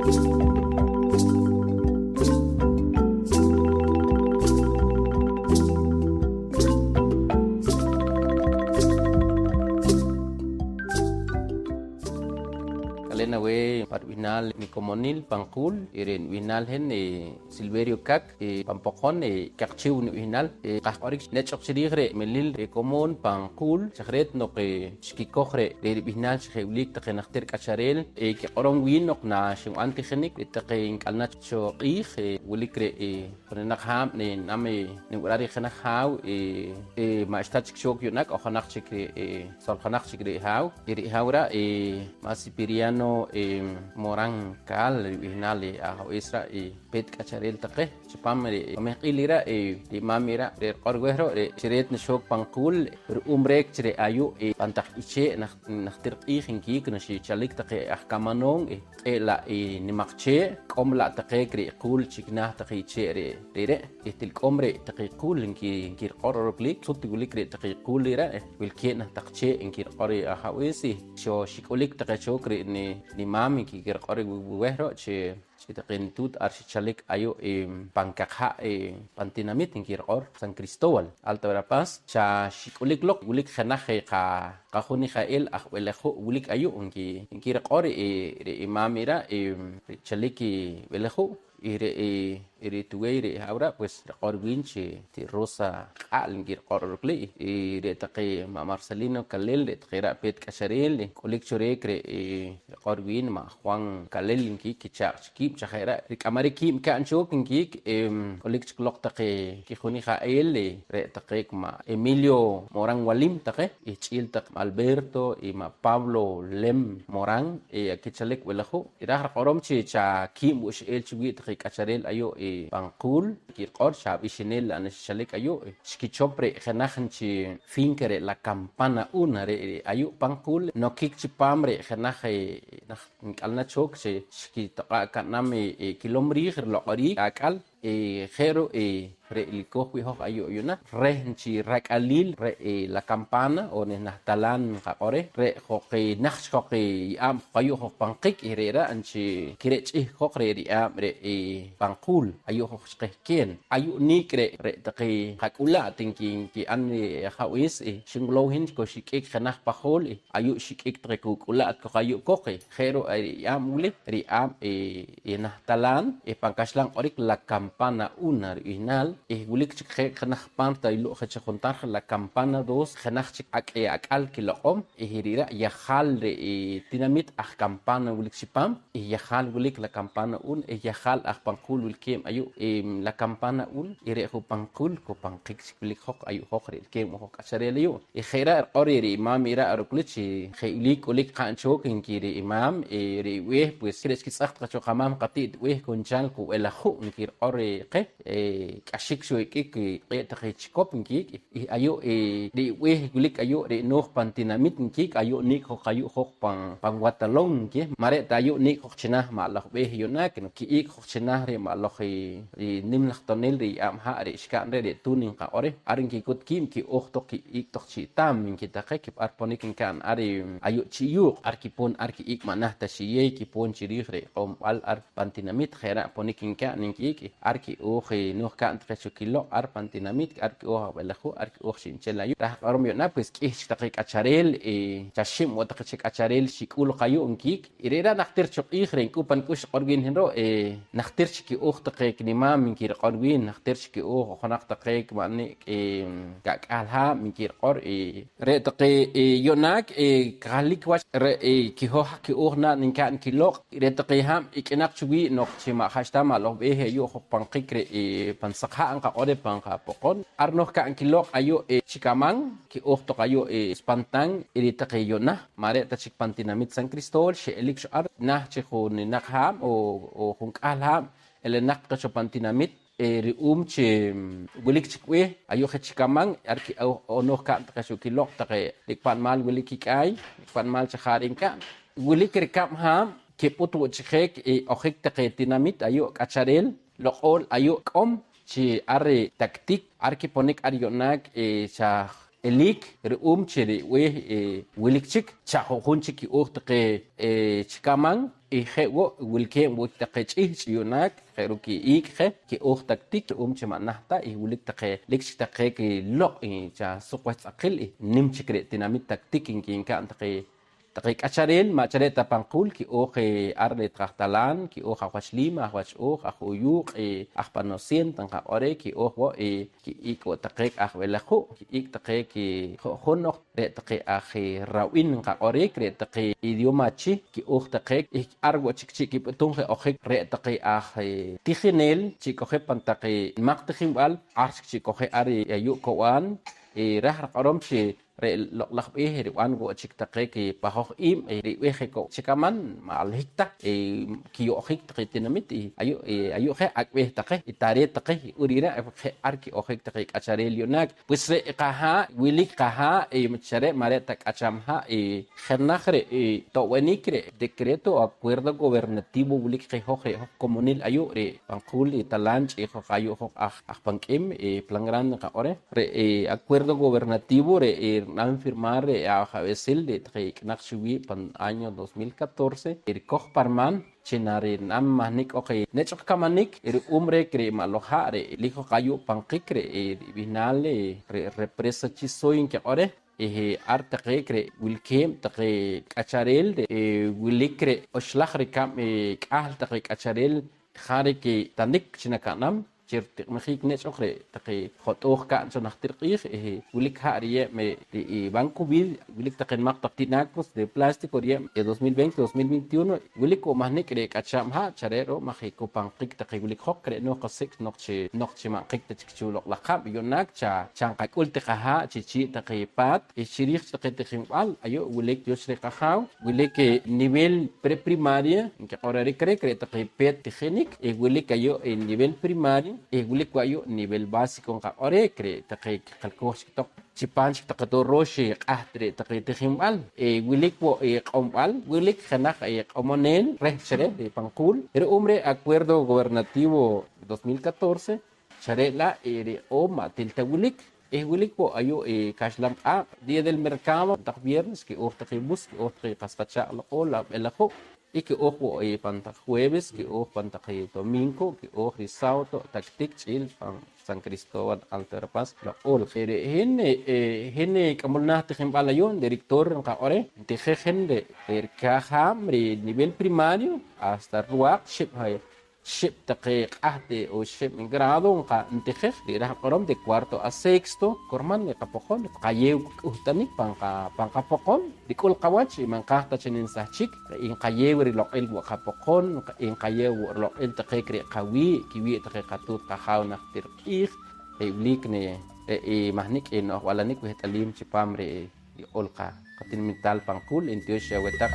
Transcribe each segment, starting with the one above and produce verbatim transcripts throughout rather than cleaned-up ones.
K'aleen aweh pa rib'ihnaal nikomonil pan Quul, re' nib'ihnaal hin, eh, Silverio Cac, eh, pan Poqon, eh, Cakchiw nib'ihnaal. Eh, qahq'orik nech'oq chi riij re' melil, eh, komoon pan Quul, chaj reet noq, eh, xkikoj re', re' rib'ihnaal chi je' wilik taqe najtir k'achareel, eh, kiq'orom wiin noq naxinb'an tijinik re' taqe nk'alnach cho q'iij, eh, wilik re', eh, juninaq haab', eh, na'an, eh, nib'iraj riij jenaj haaw, eh, eh, ma'xta chik xook yu'naak, ojonaq chik re', eh, soljonaq chik re' haaw. Eh, re' haaw ra', eh, ma' Sipiriano, eh, Morán Caal rib'ihnaal, eh, ajawees ra', eh, peet k'achareel taqe. Chipam re' amehq'iil ira', eh, re' maam ira', re' riq'or weh ro', re' chi reet naxook pan Quul, ru'um reek chi re' ayu', eh, pan taq ichee' naj-, najtir q'iij nkiik naxichalik taqe aj kamanoom, eh, q'ee' la', eh, nimaq chee', k'om la' taqe re' Quul chi kinaah taqe ichee' re', re're', eh, til k'om re' taqe Quul nki-, nkiriq'or roklik, sut wilik re' taqe Quul ira', eh, wilkeeb' nah taq chee' nkiriq'or i ajawees, eh, xo xik'ulik taqe cho re' ni-, nimaam nki-, nkiriq'or weh ro' chi chi taqe nituut ar xichalik ayu', eh, pan kaq ha', eh, pan tinamit, nki riq'or, San Cristóbal, Alta Verapaz, xa xik'ulik loq, wilik jenaj, eh, qa-, qajunija'eel aj B'eleju' wilik ayu', nki-, nki riq'or, eh, re' i maam ira', eh, re' chalik i B'eleju', eh, re', eh, re' tuweey, re' haaw ra', pues, riq'or wiin chi ti Rosa Q'a'l, nki riq'or roklik, eh, re' taqe ma' Marcelino Calel, re' taqe ra' peet k'achareel, eh, k'ulik cho reek re', eh, riq'or wiin ma' Juan Calel nkiik kichaaq' chi kiib', xa je' re' rik'amarik kiib' ka'n cho nkiik, em, k'ulik chik loq taqe kijunija'eel, eh, re' taqe ma' Emilio Morán Walim taqe, eh, ch'iil taq ma' Alberto, eh, ma' Pablo Lem Morán, eh, kichalik B'eleju'. Iraaj riq'orom chi xa kiib' wo' xi'el chi wii' taqe k'achareel ayu', eh, pan Quul, nki riq'or, xa b'ixineel la' naxichalik ayu', eh, xkichop re' jenaj nchi finca re' La Campana Una, re', re' ayu' pan Quul, nokik chipaam re' jenaj, eh, naj nk'al na cho chi xkitoq'aa' ka'nam, eh, eh, kilom riij riloq'oriik ak'al, eh, je' ru', eh, re' likoj wi' hoj ayu' yu'na reh nchi rak'aliil re', eh, La Campana on eh, nah talaan nqaq'or reh, re' joq, eh, najt chik joq, eh, ye'aab' joq ayu' joq pan qik', eh, re're' nchi kire' ch'ihk joq re' ri'aab' re', eh, pan Quul, ayu' joq chi qehkeen. Ayu' niik' re', re' taqe qak'ula't nki-, nki'an, eh, ajawees, eh, xinwilow hin ko xik'ik jenaj pajool, eh, ayu' xik'ik taqe kuk'ula't koq ayu' koq, eh, je' ru' ay ri'aab' wili, ri'aab', eh, eh, nah talaan, eh, pan kaxlan q'orik La Campana Una rib'ihnaal, eh, wilik chik je' jenaj paam ta ilu' je chi juntar La Campana Dos, jenaj chik ak', eh, ak'al kiloq'om, eh, re're' yajaal re', eh, tinamit aj Campana wilik chipaam, eh, yajaal wilik La Campana Un, eh, yajaal aj pan Quul wilkeeb' ayu', eh, La Campana Un, eh, re' ju' pan Quul ko pan qik' chik wilik joq ayu' joq re' wilkeeb' joq k'achareel ayu'. Eh, je' re' riq'or reh rimaam ira' ruk'lik chi je' wili k'ulik qa'n cho, nki rimaam, eh, re' b'eeh, pues, re' xkitz'aj taqe cho qamaam qati't b'eeh ko nchal ku B'eleju', nki riq'or reh qeh, eh, k'axik cho ik'ik, eh, q'ee' taqe chikop, nki, eh, ayu', eh, re' b'eeh wilik ayu', re' nooj pan tinamit, nki, ayu' niik' joq ayu' joq pan, pan Watalon, nki, ma' re' ta ayu' niik' joq chinaah ma' laj b'eeh yu'naak, no, ki'iik' joq chinaah re' ma' laj, eh, i nim laj tonel re' ye'aab' ha' re' xka'n reh, re' tuun nqaq'or reh, ar nkikut kiib' ki'ooj toq, ki'iik' toq chi' taam, nki taqe, ar ponik nka'n ar, eh, ayu' chi' yuuq', ar kipoon ar ki'iik' ma' naht ta xiyew, kipoon chi riij re' q'omb'al ar pan tinamit, je' re' ponik nka'n nki'iik', ar ki'ooj, eh, nooj ka'n taqe cho kiloq' ar pan tinamit, ar ki'ooj aj B'eleju', ar ki'ooj chi'nchel ayu'. Raj q'orom yu'na, pues, k'ih chik taqe k'achareel, eh, xa xib' wo' taqe chik k'achareel xik'ul qayu' nkiik'. Y re're' najtir cho q'iij re' nk'u' pan k'ux riq'or wiin hin ru', eh, najtir chik ki'ooj taqe kinimaam nki riq'or wiin, najtir chik ki'ooj ojonaq taqe ma' nik', eh, ka'k'aal haab' nki riq'or, eh, re' taqe, eh, yu'naak, eh, kajalik wach re', eh, kihoj ki'ooj na'n nka'n kiloq'. Re' taqe haab' ik'inaq cho wii' noq chi ma' ja'xta ma' loj b'eeh ayu' joq pan qik' re', eh, pan saq ha' nqaq'or reh pan qapoqon. Ar nooj ka'n kiloq' ayu', eh, Chikaman, ki'ooj toq ayu', eh, Spantan, y re' taqe yu'na ma' re' ta chik pan tinamit San Cristóbal, xe'elik cho ar naah chi juninaq haab' o, o junk'ahl haab' elenaq taqe cho pan tinamit. Eh, ru'um chi, mm, wilik chik b'eeh ayu' je Chikaman, ar ki-, o-, onooj ka'n taqe cho kiloq' taqe nik' pa' nimaal wilik kik'aay, nik' pa' nimaal chi jariik nka'n. Wilik rikab' haab' kip'ut wo' chi je, eh, ojik taqe tinamit ayu' k'achareel, loq'ool ayu' K'om, chi ar, eh, Taktik, ar kiponik ar yu'naak, eh, xa eliik ru'um chi re' b'eeh, eh, wilik chik xa ju'jun chik ki'ooj taqe, eh, chi kaman, eh, je' wo' wilkeeb' wo' taqe ch'ihch' yu'naak, je' ruuk' i iik' je ki'ooj Tactic ru'um chi ma' naht ta, eh, wilik taqe, lik chik taqe kiloq', eh, xa suq wach tz'aqil, eh, nim chik re' tinamit Tactic nki-, nka'n taqe taqe k'achareel, ma' xa re' ta pan Quul, ki'ooj, eh, ar re' taqe aj Talaan, ki'ooj aj wach Lima, aj wach Ooj, aj Uyuuq', eh, aj pan Nociento nqaq'or reh, ki'ooj wo', eh, ki'iik' wo' taqe aj B'elejuu', ki'iik' taqe ki-, ju'jun oq re' taqe aj, eh, Rab'in nqaq'or reh, re' taqe idioma chi ki'ooj taqe, eh, ar wo' chik chi' kip'utum je ojik re' taqe aj, eh, tijineel chi kojik pan taqe nimaq tijinb'al, ar chik chi kojik ar, eh, ayu' Kob'aan, eh, raaj riq'orom chi re' loq'laj b'eeh rib'an wo' chik taqe kipahoj iib', eh, rib'eeh je ko' chi kaman, ma' alohik ta, eh, kiyo'jik taqe tinamit, eh, ayu', eh, ayu' je ak' b'eeh taqe, eh, tareet taqe, eh, uri re' je' ar ki'ojik taqe k'achareel yu'naak. Pues re' qahaa', wilik qahaa', eh, xa re' ma' re' ta k'acham ha', eh, jenaj re', eh, to'b'anik re' decreto o acuerdo gobernativo wilik qeh hoj, re' hoj komonil ayu', re' pan Quul i Talaan ch'iil hoj ayu' hoj aj, aj pan K'im, eh, Plan Grande nqaq'or reh. Re', eh, acuerdo gobernativo re', eh, rib'an firmar re' ajab'esil re' taqe ik'naq cho wii' pan año dos mil catorce, eh, rikoj pa riman chi narina'an mahnik oq, eh, nech' oq kamanik, eh, ru'um reh re' ma' loq ha' re' lik oq ayu' pan qik re', eh, rib'ihnaal, eh, re' represa Chi Sooy nkiq'or reh, eh, ar taqe re' wilkeeb' taqe k'achareel re', eh, wilik re' oxlaj rikab', eh, k'ahl taqe k'achareel jariik tanik chi naka'nam chi ritiq'mijiik nech' oq re' taqe jot'ooj ka'n cho najtir q'iij, eh, wilik ha' riyeeb', eh, ri, i Banco Vida, wilik taqe nimaq taq tinacos de plástico riyeeb', eh, dos mil veinte, dos mil veintiuno, wilik wo' mahnik re' k'achaam ha', xa re' ru' maj ku pan qik taqe wilik hoj, re' nooj qasik' noq chi, noq chi ma' nqik ta chik cho loq'laj qab', yu'naak xa, xa nqak'ul ti qahaa' chi chii' taqe paat, eh, chi riij taqe tijinb'al, ayu' wilik tiyoox reh qAjaaw, wilik, eh, nivel preprimaria, nkiq'orarik reh, re' taqe peet tijinik, eh, wilik ayu', eh, nivel primario, eh, wilik wo' ayu' nivel básico nqaq'or reh, re' taqe kiqalkooj chik toq chipam chik taqe to' roox, eh, q'aht re' taqe tijinb'al, eh, wilik wo', eh, q'omb'al, wilik jenaj, eh, q'omoneel reh chi reh, eh, pan Quul. Ru'um reh acuerdo gobernativo dos mil catorce, xa re' la', eh, re' q'oom ma' til ta wilik. Eh, wilik wo' ayu', eh, kaxlan q'aaq', día del mercado, taq viernes, ki'ooj taqe bus, ki'ooj taqe qas qachaaq' loq'ool, ab'elaju', y ki'ooj wo', eh, pan taq jueves, ki'ooj pan taqe domingo, ki'ooj ri sábado, Tactic ch'iil pan San Cristóbal Alto Verapaz loq'ool. Eh, re' hin, eh, eh, hin, eh, k'amol naah tijinb'al ayu', director nqaq'or reh, ntijej hin re', re' rikajaam, ri nivel primario hasta ruwaaq xib', eh, xib' taqe q'aht, eh, oxib' grado nqa-, ntijej, re' raaj q'orom de cuarto a sexto, kurman, eh, qapoqon, qayeew k'uhtanik pan qa-, pan qapoqon, rik'ul qawach, eh, ma' nqaaj ta chi ninsahchik, eh, nqayeew riloq'il wo' qapoqon, nqa-, nqayeew wo' riloq'il taqe re' qawii', kiwii' taqe qatuut qajaaw najtir q'iij, re' wilik ne, re', eh, mahnik, eh, no'jb'alanik weht'alim chipam re', eh, yuq'ul qa-, qatinamital pan Quul, ntiyoox aweh taq.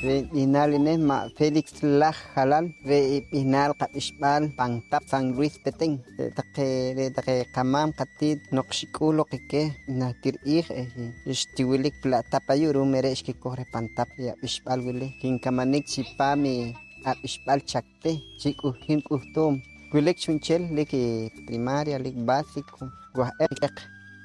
Re' nib'ihnaal i neh ma' Félix Laj Jalal, re' i b'ihnaal qab'ixb'aal Pan Tap, San Luis Petén. Re' taqe, re' taqe qamaam qatiit noq xik'ul loq i keh najtir q'iij, eh, xtiwilik pa la' Tap ayu', ru'um re're' xkikoj reh Pan Tap i ab'ixb'aal wili. Kinkamanik chipam i ab'ixb'aal Chacté chi k'uhtum k'uhtum. Wilik chu'nchel, lik i primaria, lik básico, wahq'eq,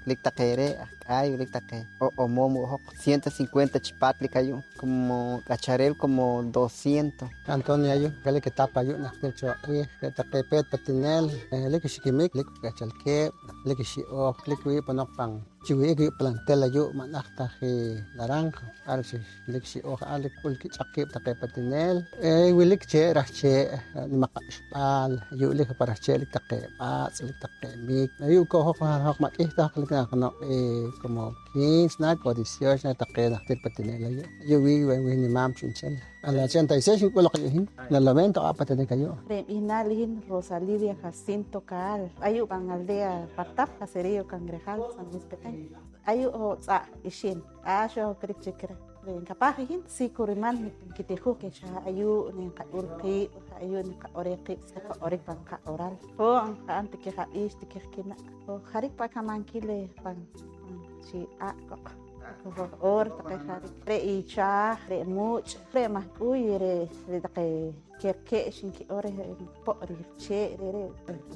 lik taqe re' aj k'aay, wilik taqe oq'omom wo' hoq, ciento cincuenta chi paat lik ayu', como k'achareel como doscientos. Antonio ayu', wilik etapa ayu' najtir cho q'iij, re' taqe peet patineel, eh, lik xikimik, lik k'achalkeeb', lik xi'ooj, lik wii' ponoq pan chi wih'ik ayu' plantel ayu', ma' naht ta i naranja, ar chi lik xi'ooj ar, lik k'ul kich'aq kiib' taqe patineel. Eh, wilik chee' raj chee', nimaq ab'ixb'aal, ayu' lik pa raj chee' lik taqe b'aatz', lik taqe miik. Ayu' ko' hoj, hoj ma' k'ih ta, hoj lik na jeno', eh, como quince na, o dieciocho na taqe najtir patineel ayu'. Ayu' wii', wii' nimaam chu'nchel. A la ochenta y seis nk'ul loq ayu' hin, la noventa oq' apatinik ayu'. Re' nb'ihnaal i hin Rosa Lidia Jacinto Caal, ayu' pan aldea Patap, caserío Cangrejal, San Luis Petén. Ayu' ho' tz'a' ixin, a xohkrik chik reh. Re' nkapaaj i hin, si kuriman nkitijuj keh xa ayu' nqak'ul qiib', ayu' nqaq'orej qiib' chi qaq'orik pan qaq'oral. Ho' nqa'n ti keh ab'iix, ti keh kinaq'. Ho' jarik pa' kamankil pan, pan chi a' koq. Hoj hora taqe jariik. Re' i chaaj, re' muuch', re' mahk'uy, re', re' taqe ke'rke'x nki'or reh poq' richee' re're'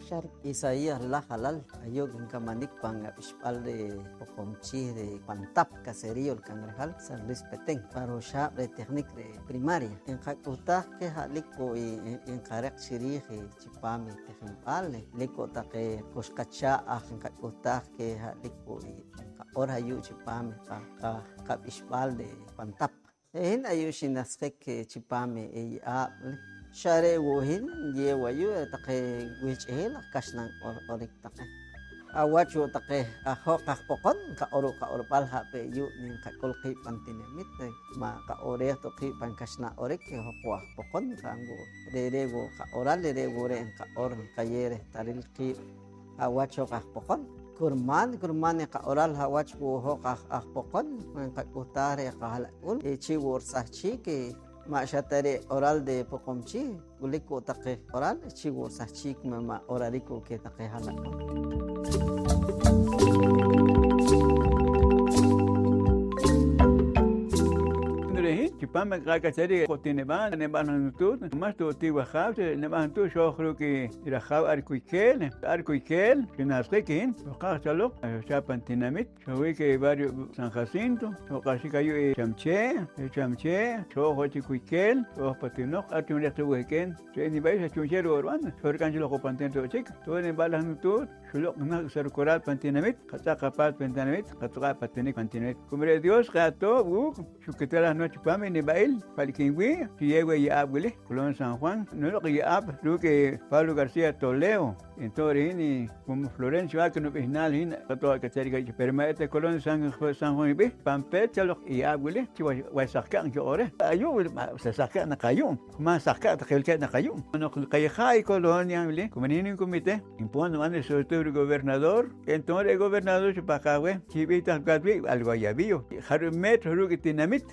xa ri. Isaías Laj Halal, ayu' nkamanik pan ab'ixb'al reh Poqomchi' reh pan Tap, caserío El Cangrejal, San Luis Petén, pa rooxaab' reh tejnik reh primaria. Nqak'uhtaaj keh ha'lik wo' i, i, i nqareq chi riij i chipaam i tijinb'al, lik wo' taqe ku xqachaaq' aj nqak'uhtaaj keh ha'lik wo' i nqaq'or ayu' chipaam i qa-, qa-, qab'ixb'al reh pan Tap. Re' hin ayu' xinasjik chipaam i ye'aab', xa re' wo' hin nyeew ayu' taqe wihch'iil aj kaxlan q'or-, q'orik taqe. Awach wo' taqe aj hoj aj Poqon, nqaq'or wo' qaq'orb'al, ha' pe' yu' nqak'ul qiib' pan tinamit, ma' nqaq'o'reej ta qiib' pan kaxlan q'orik, hoj wo' aj Poqon, nqa'n wo'. Re're' wo' qaq'oral, re're' wo' re' nqaq'or, nqayeew rehtalil qiib' awach hoj aj Poqon. Kurman, kurman i qaq'oral awach wo' hoj aj, aj Poqon, nqak'uhtaaj reh qaha'lak'un, eh, chi wo' risahchiik, eh, ma' xa ta re' q'oral de Poqomchi', wilik wo' taqe q'oral, eh, chi wo' risahchiik ma', ma' q'orarik wo' keh taqe ha'lak'un. Re' hin, chipaam i qak'achariik, q'uhtunib'al, nib'an jun tuut, mas tuut ti wajaaw, nib'an jun tuut, xooj ruuk' i rajaaw ar Kuykeel, ar Kuykeel, xinasjik i hin, xoqaj chaloq, xa pan tinamit, xowik i barrio San Jacinto, xoq'axik ayu' i Chamchee', i Chamchee', xooj wo' chi Kuykeel, xooj pa tinoq, ar chu'nchel reh ta wehk'een, re' nib'a'il xa chu'nchel wo' rib'an, xorik'am chi loq wo' pan tinamit wo' chik, tuut nib'an laj nutuut, xuloq' naq sa rukoral pan tinamit, qatz'aq qapaat pan tinamit, qatzuq'a' pa tinik pan tinamit. Como re' Dios q'e' atoob' wuuk', xukitalaj noq chipaam i nib'a'il, pa' li kin wii', xiyeew i ye'aab' wili, Colonia San Juan, nuloq' i ye'aab' ruuk' i Pablo García Toledo. Entonces, re' hin i como Florencio Aca nub'ihnaal hin, q'atoj k'acharik ayu', pero ma' eta Colonia San, San Juan nib'ih, pan peet xa loq i ye'aab' wili, chi wa-, wach saqkaq' nkiq'or reh. Ayu' wili, ma' xa saqkaq' naq ayu', ma' saqkaq' taqe wilkeeb' naq ayu'. Noq qayejaa' i colonia wili, como re' hin nicomité, npoon nib'an i solicitud ruuk' gobernador, entonces re' gobernador xipahqaaj weh chi b'ih taq kat wii' Alguayabillo, jarub' metro ruuk' i tinamit.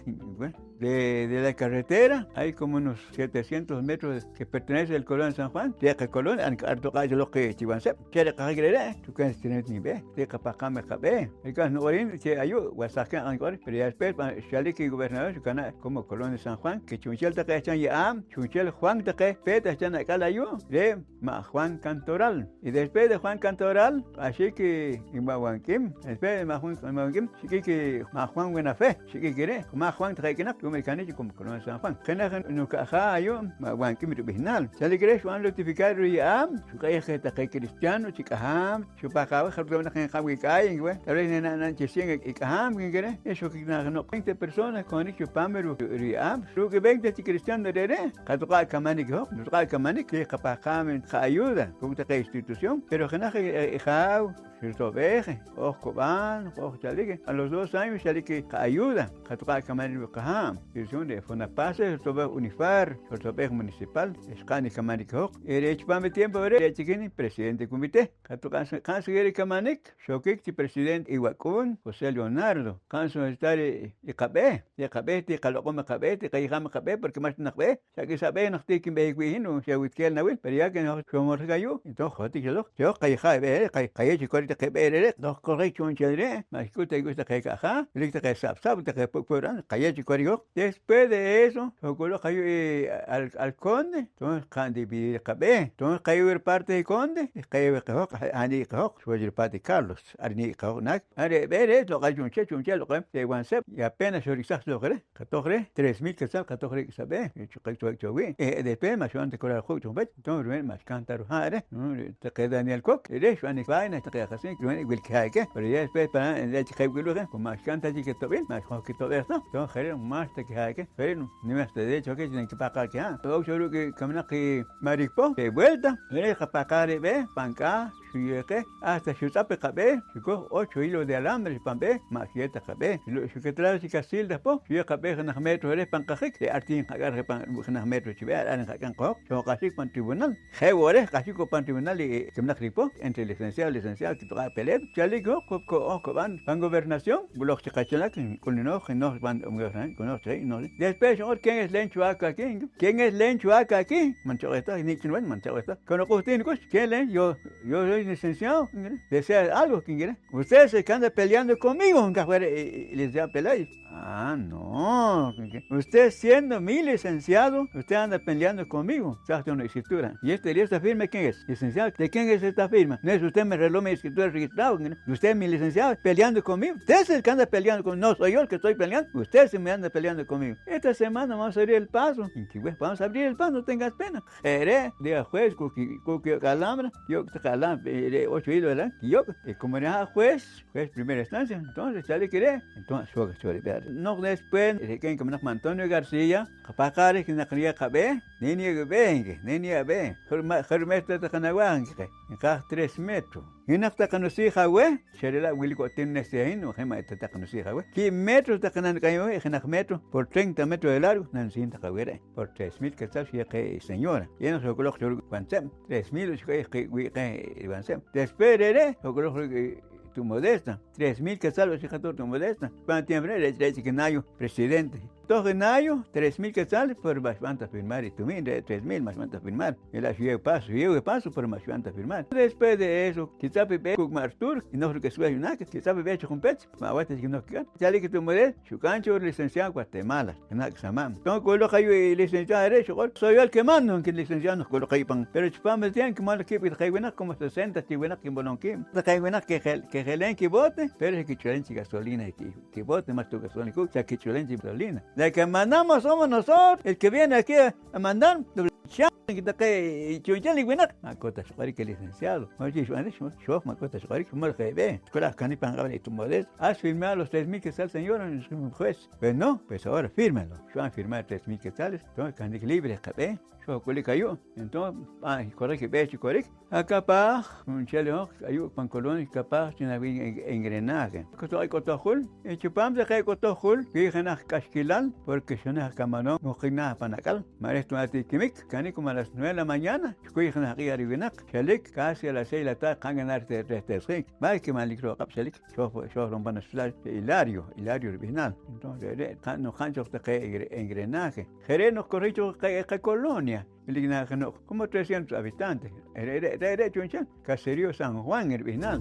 De, de la carretera hay como unos setecientos metros que pertenece al colonia San Juan. Re' qacolonia ar, ar tuq'aa' cho loq chi Wanseb'. Xa re' qajik re're', chukan tinamit nib'eh, re' qapahqaam i qab'eeh. Rikab' nuq'or hin chi ayu' wach saqkaq' nq'or, pero ya después xchalik i gobernador xukanaa' como colonia San Juan, que chu'nchel taqe ehcham ye'aab', chu'nchel Juan taqe peet ehcham ak'al ayu', re' ma' Juan Cantoral. Y después de Juan Cantoral, q'axik i, i ma' Wank'im. Después de ma' Juan, ma' Wank'im, xik'ik i ma' Juan Wenafe, xik'ik i re'. Ma' Juan taqe k'inaq, ru'um i kanik chi como colonia San Juan. Jenaj nuka'jaa ayu', ma' Wank'im rib'ihnaal. Chalik reh xub'an notificar ruye'aab', xuq'eej je taqe cristiano chi k'ahaam, xupahqaaj weh, jarub' ta naq nqa'n wii' k'aay, nki weh. Tal vez nina' na'n chi cien i k'ahaam, nki reh. Y xokik na jeno' veinte personas konik chupaam ru-, ruye'aab'. Ruuk' i veinte chi cristiano re're', qatuq'aa' kamanik i hoj, nutuq'aa' kamanik, tiij qapahqaam i qaayuda kuuk' taqe institución. Pero jenaj i, i, i jaaw, xrutob'eej, hoj Kob'aan, hoj chalik, a los dos años xchalik i qaayuda, qatuq'aa' kamanik ruuk' qahaa'. Institución re' Fonapase, xrutob'eej Unifar, xrutob'eej Municipal, xqa'n i kamanik i hoj. Y re' chupaam i tiempo re're', re' chik hin presidente comité. Qatuq'aa' qa'n seguir i kamanik, xokik chi presidente i wak'uun José Leonardo. Qa'n solicitar i, i qab'eeh, i qab'eeh, ti qaloq'om i qab'eeh, ti qayejaam i qab'eeh, porque ma'xta naq b'eeh, xa k'isa b'eeh naq ti kinb'ehik wii' hin, xa witkeel nawil, pero ya que hoj xojmoljik ayu', entonces jotik xeloq, xa hoj qayejaa' i b'eeh re', qay-, qayeew chi korik taqe b'eeh re're', hoj koljik chu'nchel re', ma' xk'ul ta kik'ux taqe ka'jaa, wilik taqe sab'sab', taqe puk' puk' ra'an, qayeew chi korik hoj. Después de eso, xokoloq ayu' i al-, alcalde, entonces qa'n dividir qab'eeh, entonces qayeew riparte i conde, y qayeew i qehoj, aj-, aj nik' i qehoj, xwach riparte i Carlos, ar nik' i qehoj naq, Ar re' b'eeh re' loq'al chu'nchel, chu'nchel loq'al reh Wanseb', y apenas xoriksaj cho loq reh, qatoj reh tres mil quetzal, qatoj reh k'isa b'eeh, chuq'ik cho wii'. Eh, después ma' xib'an ta cobrar quuk' cho junpach, entonces re' ma' xkahn ta ruhaa' reh, mm, re' taqe Daniel Coc, re're' xib'an i vaina taqe aj qasik, re' wilkihaa' keh, pero ya después pan re' chi je' wili weh, como ma' xkahn ta chik kitob'il, ma' xojkitob'eej ta, entonces je' re' mas ta kihaa' keh, je' re' nimaq ta derecho keh chi nankipahqaaj kihaa'. Oq cho ruuk' i kamnaq i Maric Poh, re' vuelta, re' qapahqaaj reh b'eeh pan k'aah, xuyeew qeh, hasta xutz'ap i qab'eeh, xukoj ocho hilos de alambre pan b'eeh, ma' xuyeew ta qab'eeh. Xu-, xuketelaj chi Casilda Poh, xuyeew qab'eeh jenaj metro reh pan qajik, re' ar ti nqak'ar je pan jenaj metro chi b'eeh, ar, ar nqak'am qahoj, xoq'axik pan tribunal. Je' wo' reh, q'axik wo' pan tribunal i, i kamnaq Ric Poh, entre licenciado, licenciado, kituq'aa' Pelet, chalik hoj, ko-, ko-, hoj kob'an pan gobernación, wiloq chi qachilak, nk'ulunoj, nooj pan gobernación, nk'ulunoj chi je', nooj. Después xq'or, ¿quién es Lencho Aca aquí? ¿Quién es Lencho Aca aquí? Man chaq'ej ta, nik' chi niwan, man chaq'ej ta. Con oq'uhtin nik'ux, ¿quién es? Yo, yo soy licenciado, nki reh. Desea algo, nki reh. Usted es el que anda peleando conmigo, nki reh i licenciado Pelayo. Ah, no. Usted siendo mi licenciado, usted anda peleando conmigo. Tzaj cho nuescritura. ¿Y este, y esta firma quién es? Licenciado, ¿de quién es esta firma? No es usted me reveló mi escritura registrado. Usted es mi licenciado peleando conmigo. Usted es el que anda peleando conmigo. No soy yo el que estoy peleando. Usted sí me anda peleando conmigo. Esta semana vamos a abrir el paso. Vamos a abrir el paso, no tengas pena. Je' re', día jueves, ku ki-, ku kiyok' alambre, kiyok' taqe alambre, re' ocho hilo, ¿verdad? Kiyok'. Y como re' ha' juez, juez primera instancia, entonces chalik re', entonces xook cho rib'eeh. Noq después, re' keh kamnaq ma' Antonio García, qapahqaaj reh naq riyew qab'eeh, nen niyew ab'eeh, nki, nen niyew ab'eeh. Jur ma-, jur metro taq qanawaaj, nki qeh, nqaaj tres metro. Hin naq taq qanusij aweh, xa re' la' wilik wo' ti nunehsej hin, ma' je' ma' eta taq qanusij aweh. Kiib' metro taq nanik'ayem aweh, jenaj metro por treinta metros de largo, nanusijin taq aweh re'. Por tres mil quetzal xiyew qeh i señora. Yeh naq xok'oloq cho ruuk' wantzeb', tres mil xk'oy wii' qeh i wantzeb'. Después re're', xok'oloq ruuk' i tu' Modesta. Tres mil quetzal xyew qeh tu' Modesta. Pan tiempo re', re' chik i Nayo presidente. Toj i Nayo, tres mil quetzal, pero ma' xb'an ta firmar i tumiin re', tres mil ma' xb'an ta firmar. Re' la' xiyew paso, xiyew i paso, pero ma' xb'an ta firmar. Después de eso, kitz'ap i b'eeh kuuk' ma' Arturo, i nooj ruk'isb'al winaq, kitz'ap i b'eeh chi junpech, ma' aweh ta chik nooj kik'al. Chalik i tu' Modesta, xuk'am cho licenciado Guatemala, jenaj k'isamaam. Toon k'oloq ayu' i licenciado re', xuk'or, soy yo el que mando, nki licenciado noq k'oloq ayu' pan. Pero chipam i tiempo, kimol kiib' taqe winaq, como sesenta chi winaq kimolom kiib'. Taqe winaq kejel-, kejeleen kibote, pero xa kich'uleen chi gasolina ki-, kibote, mas tu' gasolina kuuk', xa kich'uleen chi gasolina. De que mandamos somos nosotros, el que viene aquí a mandar, xa taqe chu'nchel i winaq. Ma' ko ta xq'orik i licenciado. Ma' chi xb'an reh, xooj, ma' ko ta xq'orik, xmol je b'eeh. Xk'ulaj kanik pan q'ab'al i tu' Modesta. Has firmado los tres mil quetzal, señora, juez. Pues no, pues ahora fírmelo. Xb'an firmar tres mil quetzales, entonces kanik libre qab'eeh. Xojk'ulik ayu', entonces xb'an korik i b'eeh chi korik. Akapaj, junchel i hoj ayu' pan colonia, kapaj chi nawil en-, engranaje. Kutoq i k'otoj jul, y chipam taqe k'otoj jul, wii' jenaj k'axkilal, porque xa jenaj kamanoom muqik naah pan ak'al, ma' reh ta ma' ti kimik, kanik como a las nueve de la mañana, xkuy jenaj q'iij ar i winaq, xelik casi a las seis de la tarde, qa'nb'al reh te-, rehtesjik, ma' kimanlik ro' q'ab' xelik. Xooj, xooj ru'um pan hospital Hilario, Hilario rib'ihnaal. Entonces re're' qa-, nuqa'n cho taqe engre-, engrenaje. Je' re' noq korjik cho qe-, qacolonia, wilik na jeno' como trescientos habitantes. Re're', re're' chu'nchel Caserío San Juan rib'ihnaal.